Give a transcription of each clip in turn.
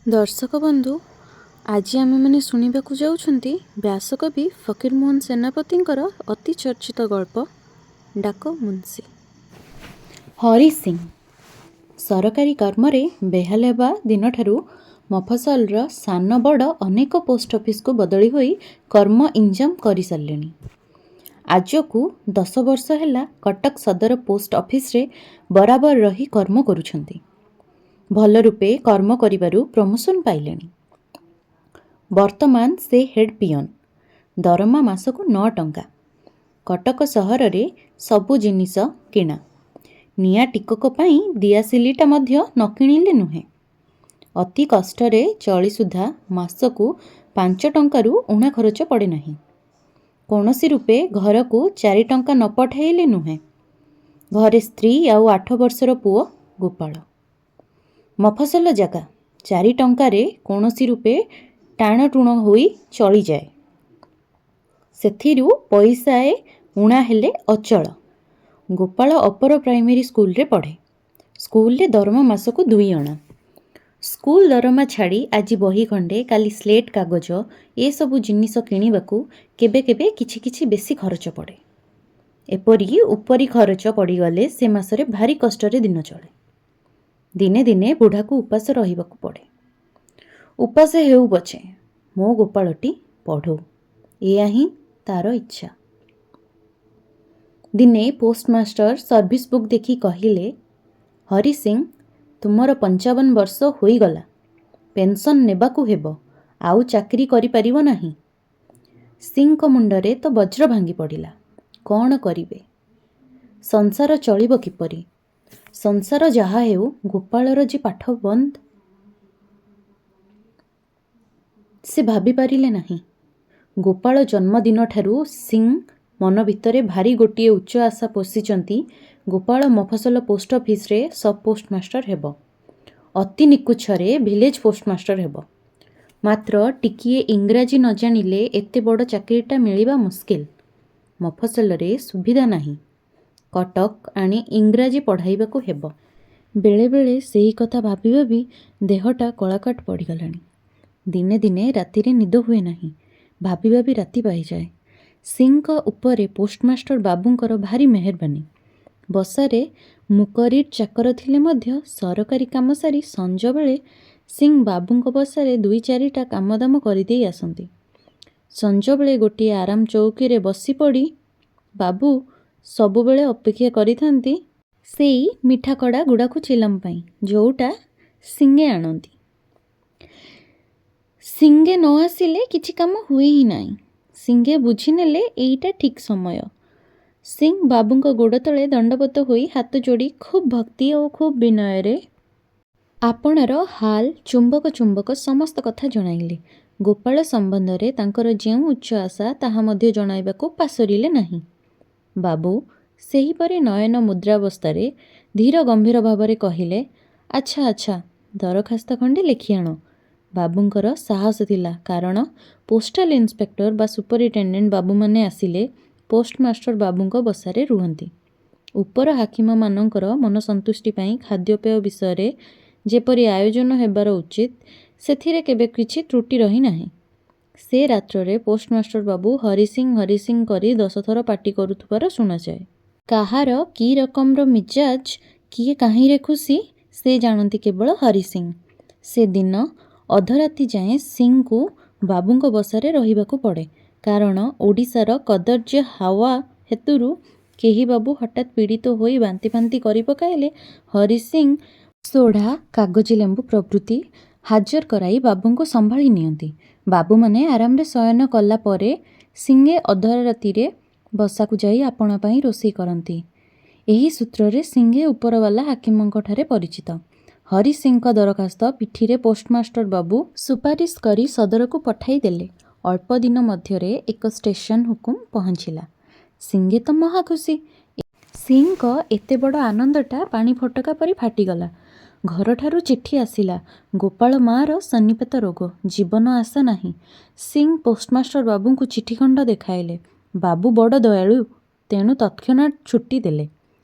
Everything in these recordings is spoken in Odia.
ଦର୍ଶକ ବନ୍ଧୁ, ଆଜି ଆମେମାନେ ଶୁଣିବାକୁ ଯାଉଛନ୍ତି ବ୍ୟାସକବି ଫକୀରମୋହନ ସେନାପତିଙ୍କର ଅତି ଚର୍ଚ୍ଚିତ ଗଳ୍ପ ଡାକ ମୁନ୍ସି। ହରି ସିଂ ସରକାରୀ କର୍ମରେ ବେହାଲ ହେବା ଦିନଠାରୁ ମଫସଲର ସାନ ବଡ଼ ଅନେକ ପୋଷ୍ଟ ଅଫିସକୁ ବଦଳି ହୋଇ କର୍ମ ଇଞ୍ଜାମ କରିସାରିଲେଣି। ଆଜକୁ 10 ବର୍ଷ ହେଲା କଟକ ସଦର ପୋଷ୍ଟ ଅଫିସରେ ବରାବର ରହି କର୍ମ କରୁଛନ୍ତି। ଭଲରୂପେ କର୍ମ କରିବାରୁ ପ୍ରମୋଶନ ପାଇଲେଣି। ବର୍ତ୍ତମାନ ସେ ହେଡ୍ ପିଅନ। ଦରମା ମାସକୁ 9 ଟଙ୍କା। କଟକ ସହରରେ ସବୁ ଜିନିଷ କିଣା। ନିଆଁ ଟିକକ ପାଇଁ ଦିଆସିଲିଟା ମଧ୍ୟ ନ କିଣିଲେ ନୁହେଁ। ଅତି କଷ୍ଟରେ ଚଳି ସୁଦ୍ଧା ମାସକୁ 5 ଟଙ୍କାରୁ ଊଣା ଖରଚ ପଡ଼େ ନାହିଁ। କୌଣସି ରୂପେ ଘରକୁ 4 ଟଙ୍କା ନ ପଠାଇଲେ ନୁହେଁ। ଘରେ ସ୍ତ୍ରୀ ଆଉ 8 ବର୍ଷର ପୁଅ ଗୋପାଳ। ମଫସଲ ଜାଗା, 4 ଟଙ୍କାରେ କୌଣସି ରୂପେ ଟାଣଟୁଣ ହୋଇ ଚଳିଯାଏ। ସେଥିରୁ ପଇସାଏ ଊଣା ହେଲେ ଅଚଳ। ଗୋପାଳ ଅପର ପ୍ରାଇମେରୀ ସ୍କୁଲରେ ପଢ଼େ। ସ୍କୁଲରେ ଦରମା ମାସକୁ 2 ଅଣା। ସ୍କୁଲ ଦରମା ଛାଡ଼ି ଆଜି ବହି ଖଣ୍ଡେ, କାଲି ସ୍ଲେଟ କାଗଜ ଏସବୁ ଜିନିଷ କିଣିବାକୁ କେବେ କେବେ କିଛି କିଛି ବେଶୀ ଖରଚ ପଡ଼େ। ଏପରି ଉପରି ଖରଚ ପଡ଼ିଗଲେ ସେ ମାସରେ ଭାରି କଷ୍ଟରେ ଦିନ ଚଳେ। ଦିନେ ଦିନେ ବୁଢ଼ାକୁ ଉପାସ ରହିବାକୁ ପଡ଼େ। ଉପାସ ହେଉ ପଛେ ମୋ ଗୋପାଳଟି ପଢ଼ୁ, ଏଇଆ ହିଁ ତା'ର ଇଚ୍ଛା। ଦିନେ ପୋଷ୍ଟମାଷ୍ଟର ସର୍ଭିସ ବୁକ୍ ଦେଖି କହିଲେ, "ହରି ସିଂ, ତୁମର 55 ବର୍ଷ ହୋଇଗଲା। ପେନସନ୍ ନେବାକୁ ହେବ। ଆଉ ଚାକିରି କରିପାରିବ ନାହିଁ।" ସିଂଙ୍କ ମୁଣ୍ଡରେ ତ ବଜ୍ର ଭାଙ୍ଗି ପଡ଼ିଲା। କ'ଣ କରିବେ? ସଂସାର ଚଳିବ କିପରି? ସଂସାର ଯାହାହେଉ, ଗୋପାଳର ଯେ ପାଠ ବନ୍ଦ। ସେ ଭାବିପାରିଲେ ନାହିଁ। ଗୋପାଳ ଜନ୍ମଦିନଠାରୁ ସିଂ ମନ ଭିତରେ ଭାରି ଗୋଟିଏ ଉଚ୍ଚ ଆଶା ପୋଷିଛନ୍ତି, ଗୋପାଳ ମଫସଲ ପୋଷ୍ଟ ଅଫିସରେ ସବ୍ ପୋଷ୍ଟମାଷ୍ଟର ହେବ। ଅତି ନିକୁଛରେ ଭିଲେଜ ପୋଷ୍ଟମାଷ୍ଟର ହେବ। ମାତ୍ର ଟିକିଏ ଇଂରାଜୀ ନ ଜାଣିଲେ ଏତେ ବଡ଼ ଚାକିରିଟା ମିଳିବା ମୁସ୍କିଲ। ମଫସଲରେ ସୁବିଧା ନାହିଁ। କଟକ ଆଣି ଇଂରାଜୀ ପଢ଼ାଇବାକୁ ହେବ। ବେଳେବେଳେ ସେହି କଥା ଭାବି ଭାବି ଦେହଟା କଳାକାଠ ପଡ଼ିଗଲାଣି। ଦିନେ ଦିନେ ରାତିରେ ନିଦ ହୁଏ ନାହିଁ। ଭାବି ଭାବି ରାତି ପାହିଯାଏ। ସିଂଙ୍କ ଉପରେ ପୋଷ୍ଟମାଷ୍ଟର ବାବୁଙ୍କର ଭାରି ମେହେରବାନୀ। ବସାରେ ମୁକରିର ଚାକର ଥିଲେ ମଧ୍ୟ ସରକାରୀ କାମ ସାରି ସଞ୍ଜବେଳେ ସିଂ ବାବୁଙ୍କ ବସାରେ ଦୁଇ ଚାରିଟା କାମଦାମ କରିଦେଇ ଆସନ୍ତି। ସଞ୍ଜବେଳେ ଗୋଟିଏ ଆରାମ ଚଉକିରେ ବସିପଡ଼ି ବାବୁ ସବୁବେଳେ ଅପେକ୍ଷା କରିଥାନ୍ତି ସେଇ ମିଠାକଡ଼ା ଗୁଡ଼ାଖୁ ଚିଲମ ପାଇଁ, ଯୋଉଟା ସିଙ୍ଗେ ଆଣନ୍ତି। ସିଙ୍ଗେ ନ ଆସିଲେ କିଛି କାମ ହୁଏ ହିଁ ନାହିଁ। ସିଙ୍ଗେ ବୁଝିନେଲେ ଏଇଟା ଠିକ୍ ସମୟ। ସିଂ ବାବୁଙ୍କ ଗୋଡ଼ତଳେ ଦଣ୍ଡବତ ହୋଇ ହାତ ଯୋଡ଼ି ଖୁବ୍ ଭକ୍ତି ଓ ଖୁବ୍ ବିନୟରେ ଆପଣାର ହାଲ ଚୁମ୍ବକ ଚୁମ୍ବକ ସମସ୍ତ କଥା ଜଣାଇଲେ। ଗୋପାଳ ସମ୍ବନ୍ଧରେ ତାଙ୍କର ଯେଉଁ ଉଚ୍ଚ ଆଶା, ତାହା ମଧ୍ୟ ଜଣାଇବାକୁ ପାସୋରିଲେ ନାହିଁ। ବାବୁ ସେହିପରି ନୟନ ମୁଦ୍ରାବସ୍ଥାରେ ଧୀର ଗମ୍ଭୀର ଭାବରେ କହିଲେ, "ଆଚ୍ଛା, ଆଚ୍ଛା, ଦରଖାସ୍ତ ଖଣ୍ଡେ ଲେଖିଆଣ।" ବାବୁଙ୍କର ସାହସ ଥିଲା, କାରଣ ପୋଷ୍ଟାଲ ଇନ୍ସପେକ୍ଟର ବା ସୁପରିଟେଣ୍ଡେଣ୍ଟ ବାବୁମାନେ ଆସିଲେ ପୋଷ୍ଟମାଷ୍ଟର ବାବୁଙ୍କ ବସାରେ ରୁହନ୍ତି। ଉପର ହାକିମମାନଙ୍କର ମନସନ୍ତୁଷ୍ଟି ପାଇଁ ଖାଦ୍ୟପେୟ ବିଷୟରେ ଯେପରି ଆୟୋଜନ ହେବାର ଉଚିତ, ସେଥିରେ କେବେ କିଛି ତ୍ରୁଟି ରହି ନାହିଁ। ସେ ରାତ୍ରରେ ପୋଷ୍ଟମାଷ୍ଟର ବାବୁ ହରି ସିଂ, ହରି ସିଂ କରି 10ଥର ପାଟି କରୁଥିବାର ଶୁଣାଯାଏ। କାହାର କି ରକମର ମିଜାଜ, କିଏ କାହିଁରେ ଖୁସି, ସେ ଜାଣନ୍ତି କେବଳ ହରି ସିଂ। ସେ ଦିନ ଅଧରାତି ଯାଏଁ ସିଂଙ୍କୁ ବାବୁଙ୍କ ବସାରେ ରହିବାକୁ ପଡ଼େ। କାରଣ ଓଡ଼ିଶାର କଦର୍ଯ୍ୟ ହାୱା ହେତୁରୁ କେହି ବାବୁ ହଠାତ୍ ପୀଡ଼ିତ ହୋଇ ବାନ୍ତିଫାନ୍ତି କରି ପକାଇଲେ ହରି ସିଂ ସୋଢ଼ା, କାଗଜି ଲେମ୍ବୁ ପ୍ରଭୃତି ହାଜର କରାଇ ବାବୁଙ୍କୁ ସମ୍ଭାଳି ନିଅନ୍ତି। ବାବୁମାନେ ଆରାମରେ ଶୟନ କଲା ପରେ ସିଙ୍ଗେ ଅଧରାତିରେ ବସାକୁ ଯାଇ ଆପଣା ପାଇଁ ରୋଷେଇ କରନ୍ତି। ଏହି ସୂତ୍ରରେ ସିଂହେ ଉପରବାଲା ହାକିମଙ୍କଠାରେ ପରିଚିତ। ହରି ସିଂଙ୍କ ଦରଖାସ୍ତ ପିଠିରେ ପୋଷ୍ଟମାଷ୍ଟର ବାବୁ ସୁପାରିଶ କରି ସଦରକୁ ପଠାଇ ଦେଲେ। ଅଳ୍ପ ଦିନ ମଧ୍ୟରେ ଏକ ଷ୍ଟେସନ ହୁକୁମ ପହଞ୍ଚିଲା। ସିଙ୍ଗେ ତ ମହାଖୁସି। ସିଂଙ୍କ ଏତେ ବଡ଼ ଆନନ୍ଦଟା ପାଣିଫୋଟକା ପରି ଫାଟିଗଲା। ଘରଠାରୁ ଚିଠି ଆସିଲା, ଗୋପାଳ ମାଆର ସନ୍ନିପାତ ରୋଗ, ଜୀବନ ଆଶା ନାହିଁ। ସିଂ ପୋଷ୍ଟମାଷ୍ଟର ବାବୁଙ୍କୁ ଚିଠିଖଣ୍ଡ ଦେଖାଇଲେ। ବାବୁ ବଡ଼ ଦୟାଳୁ, ତେଣୁ ତତ୍କ୍ଷଣାତ୍ ଛୁଟି ଦେଲେ।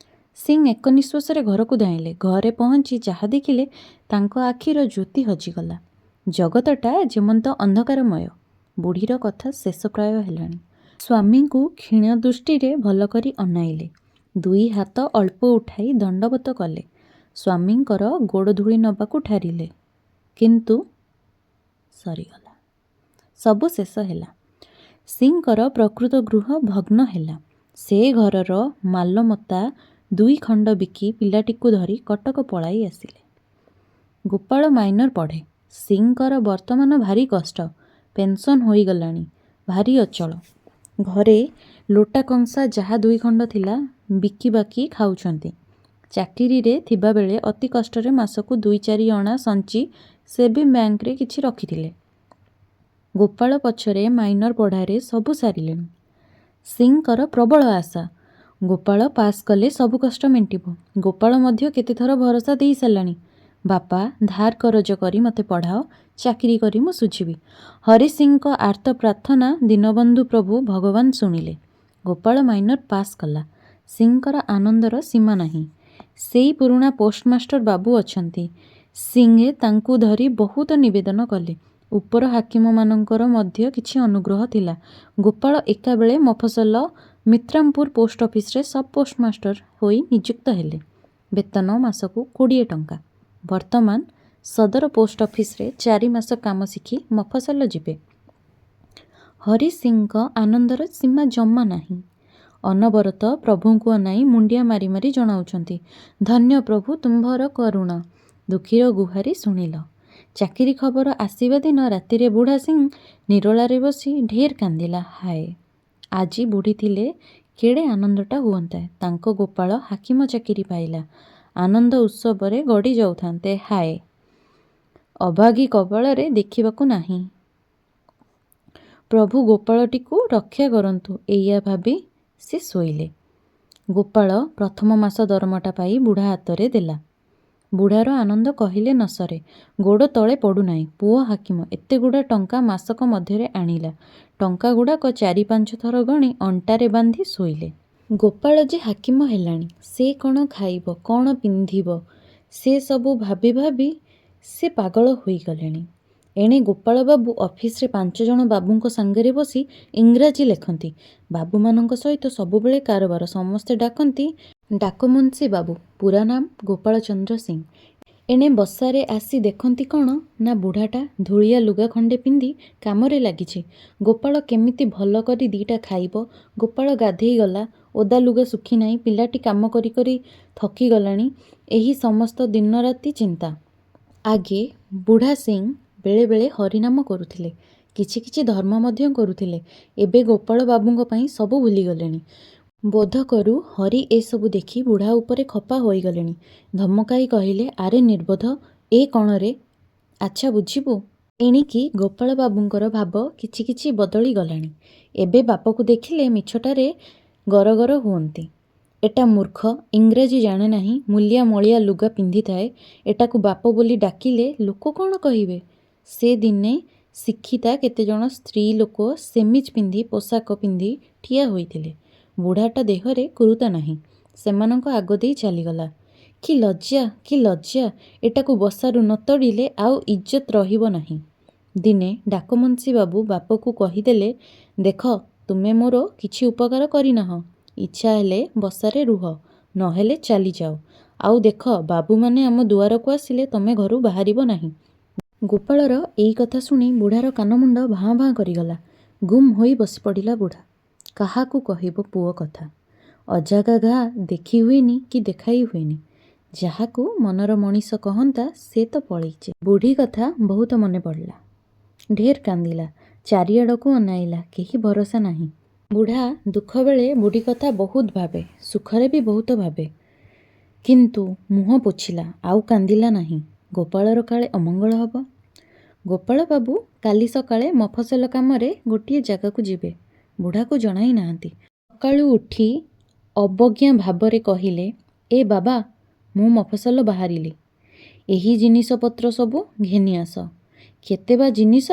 ସିଂ ଏକ ନିଶ୍ୱାସରେ ଘରକୁ ଧାଇଁଲେ। ଘରେ ପହଞ୍ଚି ଯାହା ଦେଖିଲେ, ତାଙ୍କ ଆଖିର ଜ୍ୟୋତି ହଜିଗଲା। ଜଗତଟା ଯେମନ୍ତ ଅନ୍ଧକାରମୟ। ବୁଢ଼ୀର କଥା ଶେଷ ପ୍ରାୟ ହେଲାଣି। ସ୍ୱାମୀଙ୍କୁ କ୍ଷୀଣ ଦୃଷ୍ଟିରେ ଭଲକରି ଅନାଇଲେ। ଦୁଇ ହାତ ଅଳ୍ପ ଉଠାଇ ଦଣ୍ଡବତ କଲେ। ସ୍ୱାମୀଙ୍କର ଗୋଡ଼ଧୂଳି ନେବାକୁ ଠାରିଲେ। କିନ୍ତୁ ସରିଗଲା। ସବୁ ଶେଷ ହେଲା। ସିଂଙ୍କର ପ୍ରକୃତ ଗୃହ ଭଗ୍ନ ହେଲା। ସେ ଘରର ମାଲମତା ଦୁଇଖଣ୍ଡ ବିକି ପିଲାଟିକୁ ଧରି କଟକ ପଳାଇ ଆସିଲେ। ଗୋପାଳ ମାଇନର ପଢ଼େ। ସିଂଙ୍କର ବର୍ତ୍ତମାନ ଭାରି କଷ୍ଟ। ପେନସନ୍ ହୋଇଗଲାଣି। ଭାରି ଅଚଳ। ଘରେ ଲୋଟା କଂସା ଯାହା ଦୁଇଖଣ୍ଡ ଥିଲା ବିକିବାକି ଖାଉଛନ୍ତି। ଚାକିରିରେ ଥିବାବେଳେ ଅତି କଷ୍ଟରେ ମାସକୁ ଦୁଇ ଚାରିଅଣା ସଞ୍ଚି ସେଭିଂ ବ୍ୟାଙ୍କରେ କିଛି ରଖିଥିଲେ। ଗୋପାଳ ପଛରେ ମାଇନର ପଢ଼ାରେ ସବୁ ସାରିଲେଣି। ସିଂଙ୍କର ପ୍ରବଳ ଆଶା। ଗୋପାଳ ପାଶ୍ କଲେ ସବୁ କଷ୍ଟ ମେଣ୍ଟିବ। ଗୋପାଳ ମଧ୍ୟ କେତେଥର ଭରସା ଦେଇ ସାରିଲାଣି। ବାପା, ଧାର କରଜ କରି ମୋତେ ପଢ଼ାଅ, ଚାକିରି କରି ମୁଁ ଶୁଝିବି। ହରି ସିଂଙ୍କ ଆର୍ତ୍ତ ପ୍ରାର୍ଥନା ଦୀନବନ୍ଧୁ ପ୍ରଭୁ ଭଗବାନ ଶୁଣିଲେ। ଗୋପାଳ ମାଇନର ପାଶ୍ କଲା। ସିଂଙ୍କର ଆନନ୍ଦର ସୀମା ନାହିଁ। ସେଇ ପୁରୁଣା ପୋଷ୍ଟମାଷ୍ଟର ବାବୁ ଅଛନ୍ତି। ସିଂହେ ତାଙ୍କୁ ଧରି ବହୁତ ନିବେଦନ କଲେ। ଉପର ହାକିମମାନଙ୍କର ମଧ୍ୟ କିଛି ଅନୁଗ୍ରହ ଥିଲା। ଗୋପାଳ ଏକାବେଳେ ମଫସଲ ମିତ୍ରାମପୁର ପୋଷ୍ଟ ଅଫିସରେ ସବ୍ ପୋଷ୍ଟମାଷ୍ଟର ହୋଇ ନିଯୁକ୍ତ ହେଲେ। ବେତନ ମାସକୁ 20 ଟଙ୍କା। ବର୍ତ୍ତମାନ ସଦର ପୋଷ୍ଟ ଅଫିସରେ ଚାରିମାସ କାମ ଶିଖି ମଫସଲ ଯିବେ। ହରି ସିଂଙ୍କ ଆନନ୍ଦର ସୀମା ଜମା ନାହିଁ। ଅନବରତ ପ୍ରଭୁଙ୍କୁ ଅନାଇ ମୁଣ୍ଡିଆ ମାରି ମାରି ଜଣାଉଛନ୍ତି, ଧନ୍ୟ ପ୍ରଭୁ ତୁମ୍ଭର କରୁଣା, ଦୁଃଖୀର ଗୁହାରି ଶୁଣିଲ। ଚାକିରି ଖବର ଆସିବା ଦିନ ରାତିରେ ବୁଢ଼ା ସିଂ ନିରୋଳାରେ ବସି ଢେର କାନ୍ଦିଲା। ହାୟ, ଆଜି ବୁଢ଼ୀ ଥିଲେ କେଡ଼େ ଆନନ୍ଦଟା ହୁଅନ୍ତା। ତାଙ୍କ ଗୋପାଳ ହାକିମ ଚାକିରି ପାଇଲା। ଆନନ୍ଦ ଉତ୍ସବରେ ଗଡ଼ି ଯାଉଥାନ୍ତେ। ହାୟ, ଅଭାଗୀ କପାଳରେ ଦେଖିବାକୁ ନାହିଁ। ପ୍ରଭୁ ଗୋପାଳଟିକୁ ରକ୍ଷା କରନ୍ତୁ, ଏଇଆ ଭାବି ସେ ଶୋଇଲେ। ଗୋପାଳ ପ୍ରଥମ ମାସ ଦରମାଟା ପାଇ ବୁଢ଼ା ହାତରେ ଦେଲା। ବୁଢ଼ାର ଆନନ୍ଦ କହିଲେ ନ ସରେ। ଗୋଡ଼ ତଳେ ପଡ଼ୁନାହିଁ। ପୁଅ ହାକିମ, ଏତେଗୁଡ଼ାଏ ଟଙ୍କା ମାସକ ମଧ୍ୟରେ ଆଣିଲା। ଟଙ୍କାଗୁଡ଼ାକ ଚାରି ପାଞ୍ଚଥର ଗଣି ଅଣ୍ଟାରେ ବାନ୍ଧି ଶୋଇଲେ। ଗୋପାଳ ଯେ ହାକିମ ହେଲାଣି, ସେ କ'ଣ ଖାଇବ, କ'ଣ ପିନ୍ଧିବ, ସେ ସବୁ ଭାବି ଭାବି ସେ ପାଗଳ ହୋଇଗଲେଣି। ଏଣେ ଗୋପାଳବାବୁ ଅଫିସରେ ପାଞ୍ଚଜଣ ବାବୁଙ୍କ ସାଙ୍ଗରେ ବସି ଇଂରାଜୀ ଲେଖନ୍ତି। ବାବୁମାନଙ୍କ ସହିତ ସବୁବେଳେ କାରବାର। ସମସ୍ତେ ଡାକନ୍ତି ଡାକମୁନ୍ସି ବାବୁ। ପୂରା ନାମ ଗୋପାଳଚନ୍ଦ୍ର ସିଂ। ଏଣେ ବସାରେ ଆସି ଦେଖନ୍ତି କ'ଣ ନା ବୁଢ଼ାଟା ଧୂଳିଆ ଲୁଗା ଖଣ୍ଡେ ପିନ୍ଧି କାମରେ ଲାଗିଛି। ଗୋପାଳ କେମିତି ଭଲ କରି ଦି'ଟା ଖାଇବ, ଗୋପାଳ ଗାଧୋଇଗଲା, ଓଦା ଲୁଗା ଶୁଖିନାହିଁ, ପିଲାଟି କାମ କରି କରି ଥକିଗଲାଣି, ଏହି ସମସ୍ତ ଦିନରାତି ଚିନ୍ତା। ଆଗେ ବୁଢ଼ା ସିଂ ବେଳେବେଳେ ହରିନାମ କରୁଥିଲେ। କିଛି କିଛି ଧର୍ମ ମଧ୍ୟ କରୁଥିଲେ। ଏବେ ଗୋପାଳବାବୁଙ୍କ ପାଇଁ ସବୁ ଭୁଲିଗଲେଣି। ବୋଧକରୁ ହରି ଏସବୁ ଦେଖି ବୁଢ଼ା ଉପରେ ଖପା ହୋଇଗଲେଣି। ଧମକାଇ କହିଲେ, ଆରେ ନିର୍ବୋଧ, ଏ କ'ଣରେ? ଆଚ୍ଛା ବୁଝିବୁ। ଏଣିକି ଗୋପାଳବାବୁଙ୍କର ଭାବ କିଛି କିଛି ବଦଳି ଗଲାଣି। ଏବେ ବାପକୁ ଦେଖିଲେ ମିଛଟାରେ ଗରଗର ହୁଅନ୍ତି। ଏଟା ମୂର୍ଖ, ଇଂରାଜୀ ଜାଣେ ନାହିଁ, ମୂଲିଆ ମଳିଆ ଲୁଗା ପିନ୍ଧିଥାଏ, ଏଟାକୁ ବାପ ବୋଲି ଡାକିଲେ ଲୋକ କ'ଣ କହିବେ? ସେ ଦିନେ ଶିକ୍ଷିତା କେତେଜଣ ସ୍ତ୍ରୀ ଲୋକ ସେମିଜ୍ ପିନ୍ଧି ପୋଷାକ ପିନ୍ଧି ଠିଆ ହୋଇଥିଲେ। ବୁଢ଼ାଟା ଦେହରେ କୁରୁତା ନାହିଁ। ସେମାନଙ୍କ ଆଗ ଦେଇ ଚାଲିଗଲା। କି ଲଜ୍ଜା, କି ଲଜ୍ଜା! ଏଟାକୁ ବସାରୁ ନ ତଡ଼ିଲେ ଆଉ ଇଜ୍ଜତ ରହିବ ନାହିଁ। ଦିନେ ଡାକମୁନ୍ସିବାବୁ ବାପକୁ କହିଦେଲେ, ଦେଖ, ତୁମେ ମୋର କିଛି ଉପକାର କରିନାହଁ। ଇଚ୍ଛା ହେଲେ ବସାରେ ରୁହ, ନ ହେଲେ ଚାଲିଯାଅ। ଆଉ ଦେଖ, ବାବୁମାନେ ଆମ ଦୁଆରକୁ ଆସିଲେ ତମେ ଘରୁ ବାହାରିବ ନାହିଁ। ଗୋପାଳର ଏଇ କଥା ଶୁଣି ବୁଢ଼ାର କାନମୁଣ୍ଡ ଭାଁ ଭାଁ କରିଗଲା। ଗୁମ୍ ହୋଇ ବସିପଡ଼ିଲା ବୁଢ଼ା। କାହାକୁ କହିବ ପୁଅ କଥା? ଅଜାଗା ଘା ଦେଖି ହୁଏନି କି ଦେଖାଇ ହୁଏନି। ଯାହାକୁ ମନର ମଣିଷ କହନ୍ତା ସେ ତ ପଳେଇଚି। ବୁଢ଼ୀ କଥା ବହୁତ ମନେ ପଡ଼ିଲା। ଢେର କାନ୍ଦିଲା। ଚାରିଆଡ଼କୁ ଅନାଇଲା। କେହି ଭରସା ନାହିଁ। ବୁଢ଼ା ଦୁଃଖବେଳେ ବୁଢ଼ୀ କଥା ବହୁତ ଭାବେ, ସୁଖରେ ବି ବହୁତ ଭାବେ। କିନ୍ତୁ ମୁହଁ ପୋଛିଲା, ଆଉ କାନ୍ଦିଲା ନାହିଁ। ଗୋପାଳର କାଳେ ଅମଙ୍ଗଳ ହେବ। ଗୋପାଳବାବୁ କାଲି ସକାଳେ ମଫସଲ କାମରେ ଗୋଟିଏ ଜାଗାକୁ ଯିବେ। ବୁଢ଼ାକୁ ଜଣାଇ ନାହାନ୍ତି। ସକାଳୁ ଉଠି ଅବଜ୍ଞା ଭାବରେ କହିଲେ, ଏ ବାବା, ମୁଁ ମଫସଲ ବାହାରିଲି। ଏହି ଜିନିଷପତ୍ର ସବୁ ଘେନି ଆସ। କେତେ ବା ଜିନିଷ?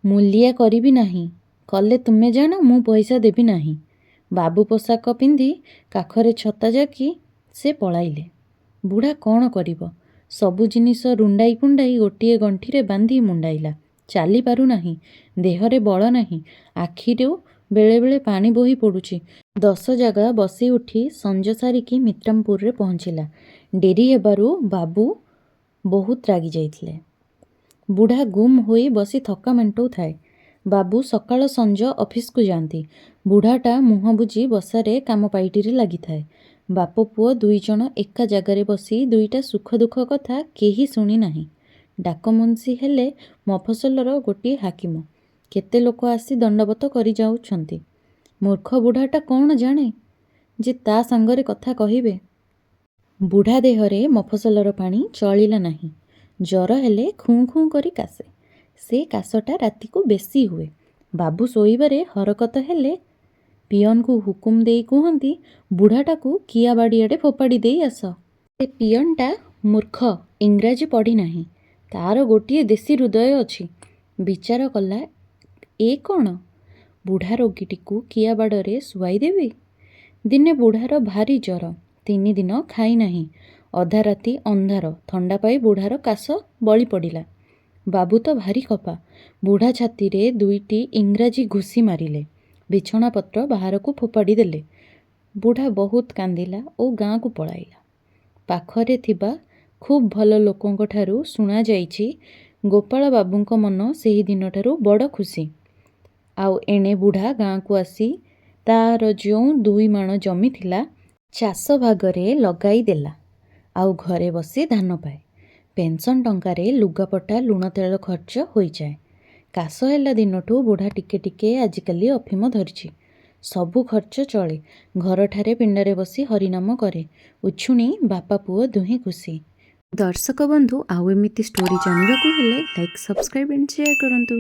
ମୂଲିଆ କରିବି ନାହିଁ। କଲେ ତୁମେ ଜାଣ, ମୁଁ ପଇସା ଦେବି ନାହିଁ। ବାବୁ ପୋଷାକ ପିନ୍ଧି କାଖରେ ଛତା ଜାକି ସେ ପଳାଇଲେ। ବୁଢ଼ା କ'ଣ କରିବ? ସବୁ ଜିନିଷ ରୁଣ୍ଡାଇ କୁଣ୍ଡାଇ ଗୋଟିଏ ଗଣ୍ଠିରେ ବାନ୍ଧି ମୁଣ୍ଡାଇଲା। ଚାଲି ପାରୁନାହିଁ। ଦେହରେ ବଳ ନାହିଁ। ଆଖିରୁ ବେଳେବେଳେ ପାଣି ବୋହି ପଡ଼ୁଛି। ଦଶଜାଗା ବସି ଉଠି ସଞ୍ଜ ସାରିକି ମିତ୍ରାମପୁରରେ ପହଞ୍ଚିଲା। ଡେରି ହେବାରୁ ବାବୁ ବହୁତ ରାଗି ଯାଇଥିଲେ। ବୁଢ଼ା ଗୁମ୍ ହୋଇ ବସି ଥକା ମେଣ୍ଟଉଥାଏ। ବାବୁ ସକାଳ ସଞ୍ଜ ଅଫିସକୁ ଯାଆନ୍ତି। ବୁଢ଼ାଟା ମୁହଁ ବୁଜି ବସାରେ କାମ ପାଇଟିରେ ଲାଗିଥାଏ। ବାପ ପୁଅ ଦୁଇଜଣ ଏକା ଜାଗାରେ ବସି ଦୁଇଟା ସୁଖ ଦୁଃଖ କଥା କେହି ଶୁଣି ନାହିଁ। ଡାକମୁନ୍ସି ହେଲେ ମଫସଲର ଗୋଟିଏ ହାକିମ। କେତେ ଲୋକ ଆସି ଦଣ୍ଡବତ କରି ଯାଉଛନ୍ତି। ମୂର୍ଖ ବୁଢ଼ାଟା କ'ଣ ଜାଣେ ଯେ ତା' ସାଙ୍ଗରେ କଥା କହିବେ? ବୁଢ଼ା ଦେହରେ ମଫସଲର ପାଣି ଚଳିଲା ନାହିଁ। ଜର ହେଲେ ଖୁଁ ଖୁଁ କରି କାଶେ। ସେ କାଶଟା ରାତିକୁ ବେଶି ହୁଏ। ବାବୁ ଶୋଇବାରେ ହରକତ ହେଲେ ପିଅନକୁ ହୁକୁମ ଦେଇ କୁହନ୍ତି, ବୁଢ଼ାଟାକୁ କିଆବାଡ଼ିଆଡ଼େ ଫୋପାଡ଼ି ଦେଇ ଆସ। ସେ ପିଅନଟା ମୂର୍ଖ, ଇଂରାଜୀ ପଢ଼ି ନାହିଁ। ତା'ର ଗୋଟିଏ ଦେଶୀ ହୃଦୟ ଅଛି। ବିଚାର କଲା, ଏ କ'ଣ? ବୁଢ଼ା ରୋଗୀଟିକୁ କିଆବାଡ଼ରେ ଶୁଆଇ ଦେବି? ଦିନେ ବୁଢ଼ାର ଭାରି ଜର। 3 ଦିନ ଖାଇ ନାହିଁ। ଅଧାରାତି, ଅନ୍ଧାର, ଥଣ୍ଡା ପାଇ ବୁଢ଼ାର କାଶ ବଳି ପଡ଼ିଲା। ବାବୁ ତ ଭାରି ଖପା। ବୁଢ଼ା ଛାତିରେ ଦୁଇଟି ଇଂରାଜୀ ଘୁଷି ମାରିଲେ। ବିଛଣାପତ୍ର ବାହାରକୁ ଫୋପାଡ଼ି ଦେଲେ। ବୁଢ଼ା ବହୁତ କାନ୍ଦିଲା ଓ ଗାଁକୁ ପଳାଇଲା। ପାଖରେ ଥିବା ଖୁବ୍ ଭଲ ଲୋକଙ୍କଠାରୁ ଶୁଣାଯାଇଛି, ଗୋପାଳବାବୁଙ୍କ ମନ ସେହି ଦିନଠାରୁ ବଡ଼ ଖୁସି। ଆଉ ଏଣେ ବୁଢ଼ା ଗାଁକୁ ଆସି ତା'ର ଯେଉଁ 2 ମାଣ ଜମି ଥିଲା, ଚାଷ ଭାଗରେ ଲଗାଇ ଦେଲା। ଆଉ ଘରେ ବସି ଧାନ ପାଏ। ପେନ୍ସନ୍ ଟଙ୍କାରେ ଲୁଗାପଟା ଲୁଣ ତେଲ ଖର୍ଚ୍ଚ ହୋଇଯାଏ। କାଶ ହେଲା ଦିନଠୁ ବୁଢ଼ା ଟିକେ ଟିକେ ଆଜିକାଲି ଅଫିମ ଧରିଛି। ସବୁ ଖର୍ଚ୍ଚ ଚଳେ। ଘରଠାରେ ପିଣ୍ଡାରେ ବସି ହରିନାମ କରେ। ଉଛୁଣି ବାପା ପୁଅ ଦୁହେଁ ଖୁସି। ଦର୍ଶକ ବନ୍ଧୁ, ଆଉ ଏମିତି ଷ୍ଟୋରି ଜାଣିବାକୁ ହେଲେ ଲାଇକ୍, ସବସ୍କ୍ରାଇବ୍ ଆଣ୍ଡ ସେୟାର କରନ୍ତୁ।